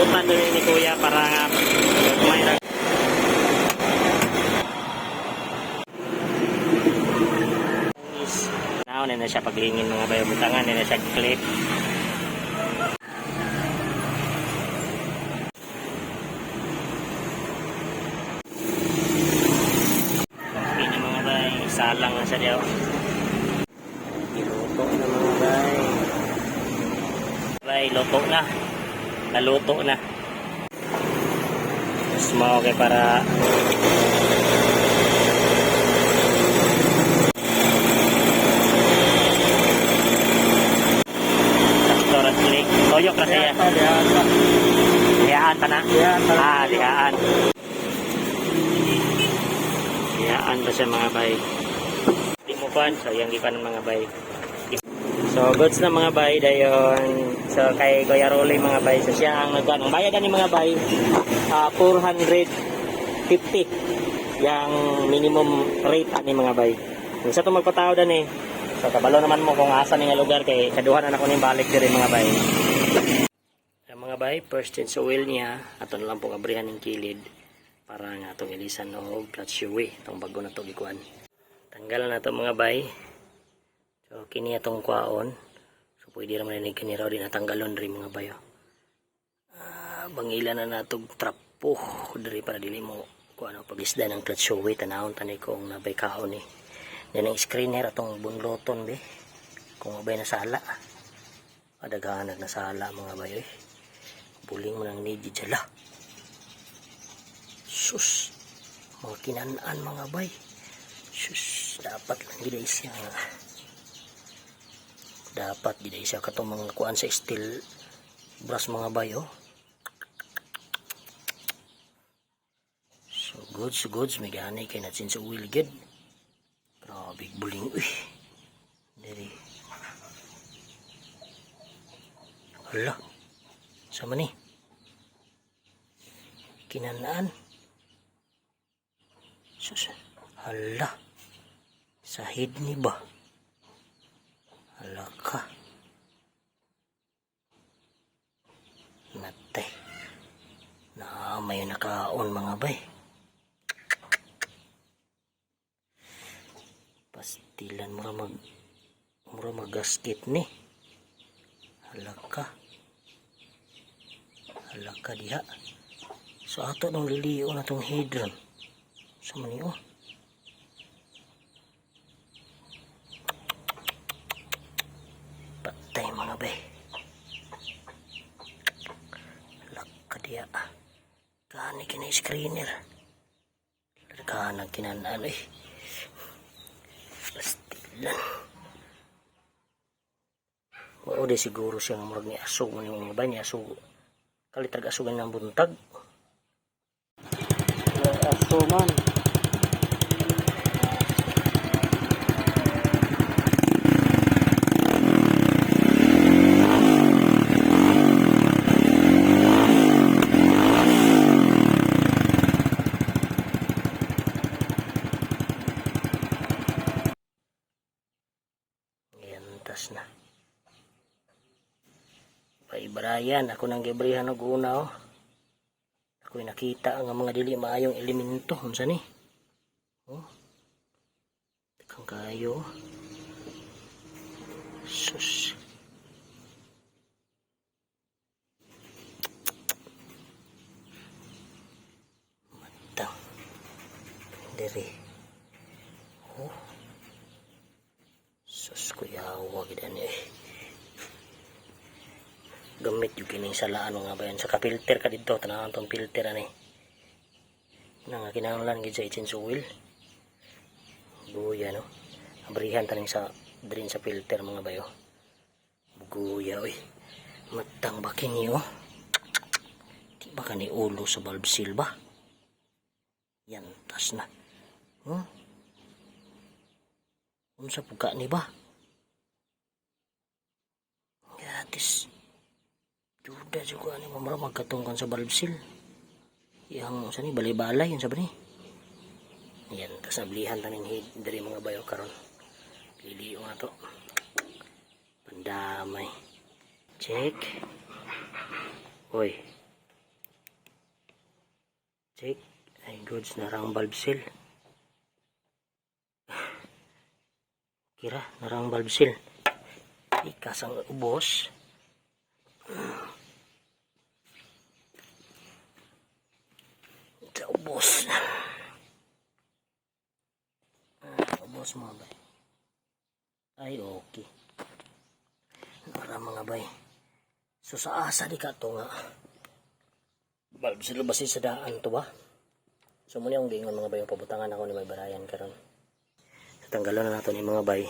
Butan doon ni Kuya para nga may is now na siya paglingin, mga bay. Butangan na siya clip. Okay na, mga bay, salang na siya diyaw. Giluto na, mga bay. Bay, luto na. Naluto na. Mas mao kay para sakto ra click. Toyok ra siya. Dihaan ta na. Ah, dihaan. Dihaan ba siya, mga bay? Di mo pan, so yung gipan mga bay. So goods na, mga bay, dayon. So kay Kuya Rolly, mga bay, so siya ang nagkuan. Ang bayad ani, mga bay, 450 yang minimum rate ani, mga bay. Kung sa to magpatawad ani, so kabalo naman mo kung asa ni nga lugar kay kaduha na nako ning balik diri, mga bay. Ang mga bay, first change oil niya, ato na lang pong abrihan ng kilid para nga atong ilisan og clutch shoe itong bago na to gikuan. Tanggalan na to, mga bay. So kini atong kwaon. So pwede ra man ni kini raw din natanggalon rin, mga bay. Oh. Ah, bangila na natog trapo diri para dili mo kuan pagisda ng clutch shoe. Tanawon tani kung nabay kaon ni. Yan ang screener atong bunloton be. Kung abay nasala. Adaghanag nasala, mga bay oy. Buling mo ng niji jala. Sus. Mga kinanan, mga bay. Sus, dapat lang gid siya. Dapat gid siya katong mga kuan sa steel brush, mga bay oh. So goods, so goods, may gani kay natsin sa oil gid. Grabe buling uy. Diri. Hala. Sama ni? Kinanaan. Sus. Hala. Sahid ni ba? Hala ka. Natay. Na may nakaon, mga bay. Pastilan mura mag gasket ni. Hala ka. Hala ka diha. So ato nang liliyo na tong hidron. Sa man oh. Patay, mga bay. Hala ka diha. Gani kini screener. Kanang kinanan eh. Pastilan. Mao di siguro siya nga murag ni asog man yung mga bay ni asog. Kalitrag asog ng buntag. Aso man. Yantas na. Bay Brian, ako nang gibrihan og una oh. Ako'y nakita ang mga dili maayong elemento. Unsa ni? Oh. Tekang kayo. Sus. Matang. Diri. Oh. Sus, kuyawa gid ani eh. Gamit yung kining salaan, mga bayan. Sa ka-filter ka dito, tanawan tong filter ani. Na nga kinahanglan gid sa change oil. Buya no. Abrihan taning sa drain sa filter, mga bayo. Buya oy. Matang ba kini oh? Di ba kani ulo sa valve seal ba? Yan tas na. Huh? Unsa puka ni ba? Gatis. Duda jud ani mamara magkatungkan sa valve seal. Yang sa ni balay-balay yun sa ni. Yan, tas nablihan taning head diri, mga bayo, karon. Liliyo na to. Pandamay. Check. Uy. Check. Ay, goods na rang valve seal. Kira, narang valve seal. Ikas ang ubos. Sa ubos. Ah, ubos, mga bay. Ay, okay. Nara, mga bay. So sa asa di ka to nga. Valve seal ba sa daan to ba? So muna akong giingon, mga bay, pabutangan ako ni may barayan karon. So tanggalon na nato ni, mga bay.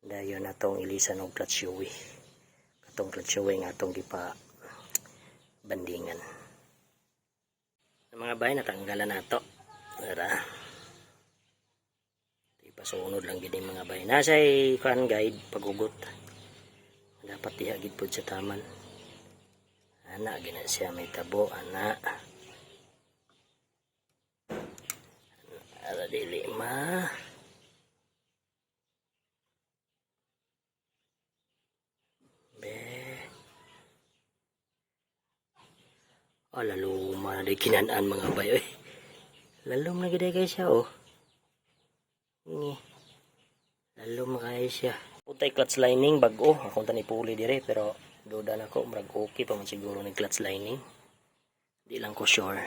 Dayon natong ilisan og clutch shoe. Katong clutch shoe nga atong gipa bandingan. Mga bay, natanggalan nato. Tara. Ipasunod lang gid mga bay. Nasa kuan guide paghugot. Dapat diha gid pud sa taman. Ana gina siya may tabo ana. Ara dili ma. Be. Ah, laluma na di kinan-an, mga bay. Oy. Lalom na gid kay siya, oh. Ngi. Lalom na kayo siya. Putay clutch lining bag-o. Akong tani puli dire pero duda na ko murag okay pa man siguro ni clutch lining. Di lang ko sure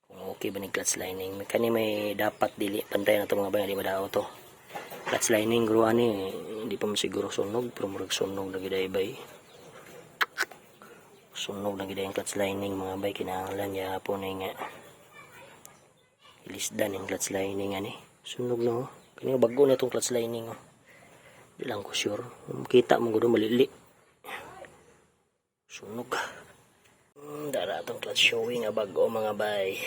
kung okay ba ni clutch lining. Kani may dapat dili pantay na to, mga bay, di madao to. Clutch lining gro ani hindi pa man siguro sunog pero murag sunog na gid ay, bay. Sunog na gid ang clutch lining, mga bay, kinahanglan ya po na nga ilisdan yung clutch lining ani. Sunog na, oh. Kani bago na itong clutch lining, oh. Di lang ko sure. Kita mo gud malili. Sunog. Dara atong clutch shoe nga bago, mga bay.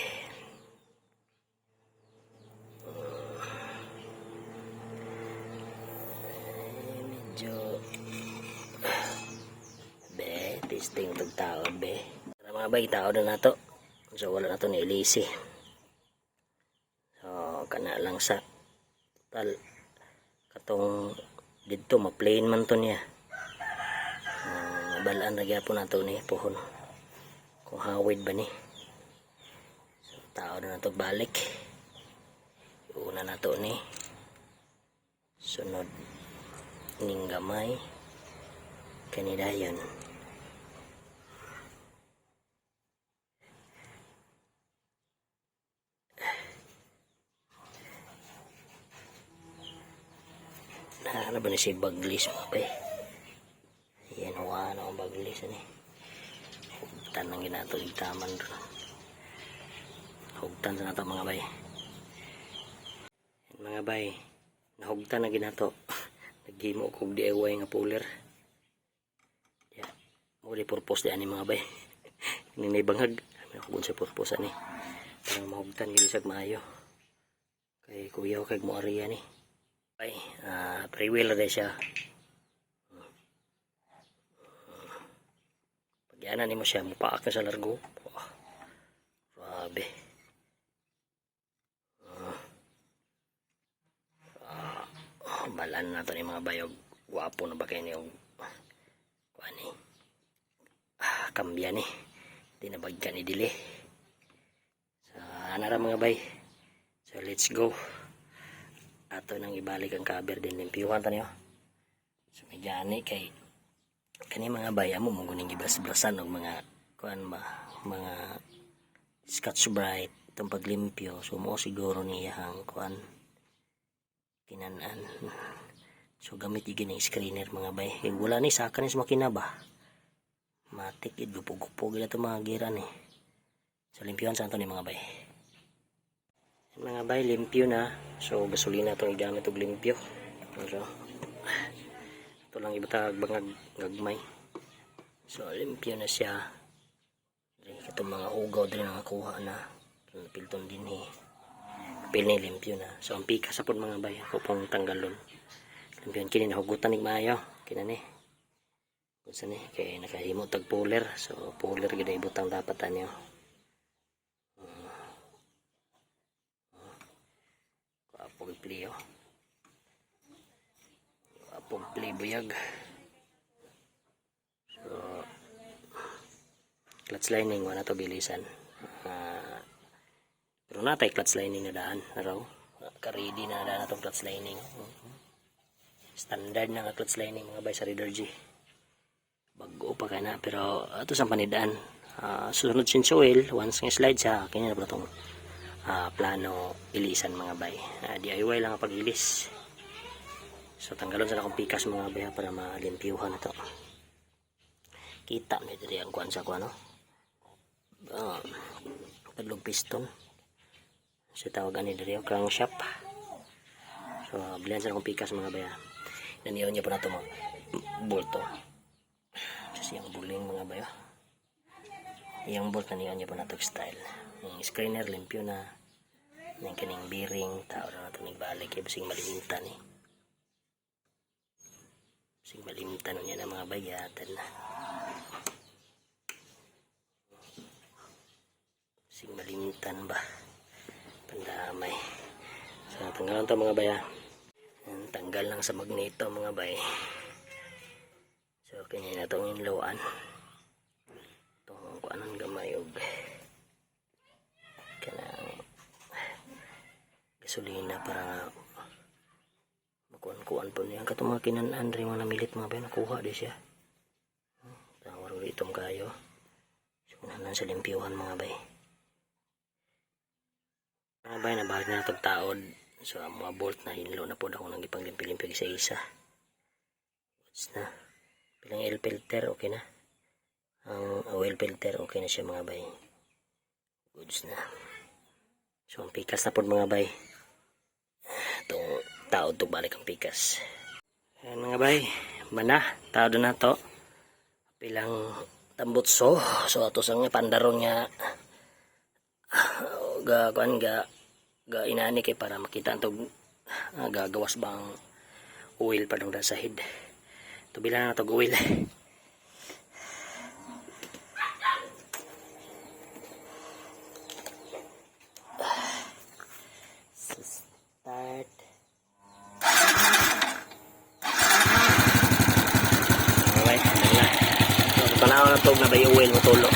Ay, medyo be testing tug taod be. Tara, mga bay, taod na nato. So wala na to ni ilisi. So kana lang sa total katong didto ma-plain man to niya. Balaan ra gyapon nato ni pohon kung hawid ba ni. So taod na nato balik. Una nato ni, sunod ning gamay kanidayon. Ano ba ni si baglis, mga bay? Yan, huwa na akong baglis ani. Hugtan ang ginato taman ron. Hugtan sa nato, mga bay. Yan, mga bay, nahugtan na ginato. Naghimo kog DIY nga puller. Ya, mo di purpose di ani, mga bay. Ni may bangag. May ako sa purpose ani. Para mahugtan gid siya maayo. Kay kuyaw kay mo area ni. Ay, free wheel na siya. Pag yan nimo siya, mupaak na sa largo. Oh, grabe. Balan na to ni, mga bayog. Gwapo na ba kayo ni og kuan ni? Ah, kambya ni. Di na bagka ni dili. So, ana ra, mga bay. So, let's go. Ato nang ibalik ang cover din, limpyuhan ta niyo. So may gani kay kani, mga bay, amo mo guning gibras-brasan og mga kuan ba, mga Scotch Brite itong paglimpyo. So mo siguro niya ang kuan kinan-an. So gamit gyud ng screener, mga bay, kay wala ni saka ni sa makina ba, matik gid gupo-gupo gid ato mga gira ni. So limpyuhan sa ato ni, mga bay. Mga bay, limpyo na. So gasolina itong igamit og limpyo. So ito lang ibutag bangag gagmay. So limpyo na siya. Diri katong mga ugaw diri nakakuha na. Pilton din eh. Pil ni limpyo na. So ang pika sa pod, mga bay, ako pong tanggalon. Limpyo kini, nahugutan ni maayo. Kina ni. Unsa ni kay nakahimo tag puller. So puller gid ibutang dapat anyo. Gwapo play, oh. Gwapo play buyag. So clutch lining wala to gilisan. Pero natay clutch lining na daan araw. Ka-ready na daan atong clutch lining. Standard na nga clutch lining, mga bay, sa Raider G. Bago pa kay na, pero ato sa panidaan. Sunod change oil, once nga slide siya, kanya na itong plano ilisan, mga bay. DIY lang ang pag-ilis. So tanggalon sa akong pikas, mga bay, ha, para malimpyuhan na to. Kita ni diri ang kuan sa kuan, no? Padlog piston. So tawag ani diri ang crankshaft. So bilihan sa akong pikas, mga bay, ha. Naniyon niya po na ito mga bolto. So siyang buling, mga bay, oh. Iyang bolt naniyon niya po na ito style. Yung screener limpyo na. Yung kaning bearing tao na ito nagbalik kay basing malimtan eh. Basing malimtan niya na, mga bay, yatan na. Basing malimtan ba? Pandamay. So tanggalan to, mga bay, ha. Yan, tanggal lang sa magneto, mga bay. So kanya na itong inloan. Itong kuanon gamay og kanang gasolina para nga makuan-kuan po niya. Katong mga kinan-an rin mga namilit, mga bay, nakuha di siya. Tawar ulit itong kayo. So kunanan sa limpyuhan, mga bay. Mga bay, nabalik na itong taod. So ang mga bolt na hinlo na po ako nang ipanglimpi-limpi sa isa. Goods na. Bilang oil filter, okay na. Ang oil filter, okay na siya, mga bay. Goods na. So ang pikas na po, mga bay. Itong taod to balik ang pikas. Ayan, mga bay, mana, taod na to. Pilang tambutso. So ato sang pandaron nga ga kuan ga ga inani kay para makita ang tog gagawas bang oil pa dong sa head. Tubilan na tog oil. So start. Alright, ano na. So, tanaw na tog na ba yung oil mo tulo.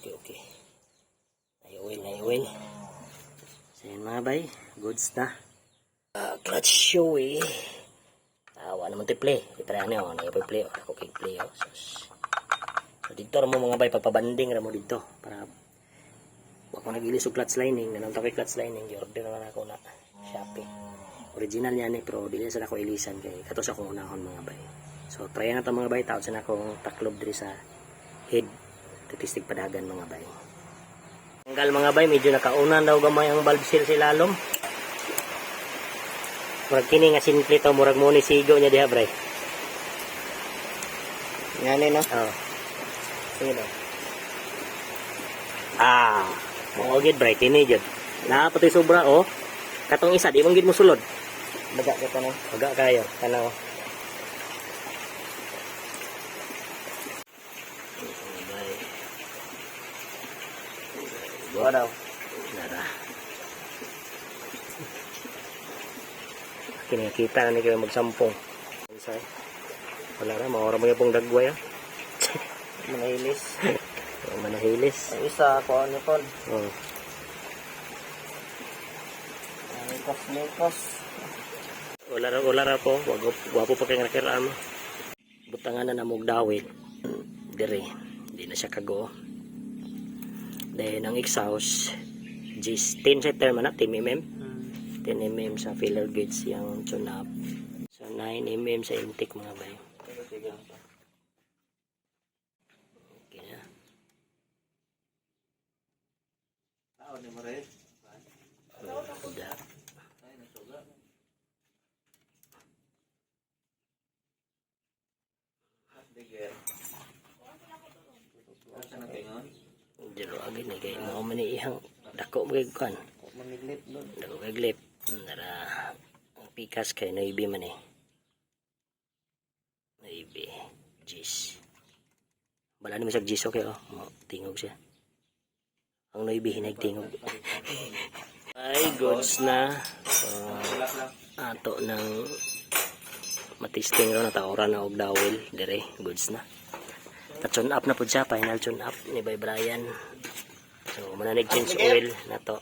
Okay. Ay oil, ay oil. So yun, mga bay, goods na. Clutch show eh. Wa naman to play. I-try niyo, oh, nag-play oh, ako kay play oh. Sus. So dito ra mo, mga bay, pagpabanding ra mo dito para wa ko nagilis og clutch lining, nanong kay clutch lining, gi-order naman ako na Shopee. Original niya ni, pero dili sa ako ilisan kay kato sa akong unahon, mga bay. So try na to, mga bay, taod sa na akong taklob diri sa head. Titistig padagan, mga bay. Tanggal, mga bay, medyo nakaunan daw gamay ang valve seal sa ilalom. Murag kini nga simple to, murag mo ni sigo niya diha, bray. Ngani no? Oh. Sige daw. Ah, mao gid, bray, kini jud. Naa pati sobra oh. Katong isa di man gid mo sulod. Baga ka to no? Baga kayo, tanaw. Bay. Wa daw. Nara. Kinikita na ni kayo magsampong. Insay. Wala ra, maura mo yung pong dagway ah. Manahilis. Ang manahilis. Ang isa ko ano kon. Oh. Mikos mikos. Wala ra po. Wago, wapo pa kayong nakirama. Butangan na namog dawit. Dire. Hindi na siya kago. Then, ang exhaust, G's 10 sa term na, 10 mm. 10 mm sa feeler gauge yung tune up. So, 9 mm sa intake, mga bay. Sige. Okay na. Tao ni mo rin. Suga. Ay nasuga. Digger. Asa na tingon? Dilo agad ni kay mao man ni iyang dako mo kay kan. Maniglip doon. Dako kay glip. Nara ang pikas kay 9 man eh. 9 G's. Bala ni mo sa G's okay oh. Mo tingog siya. Ang 9 hinag tingog. Ay, goods na. So, Wala lang. ato ng matisting ron, natauran na og dawil dire, goods na. Ta tune up na pud siya, final tune up ni Bay Brian. So mananig change oil na to.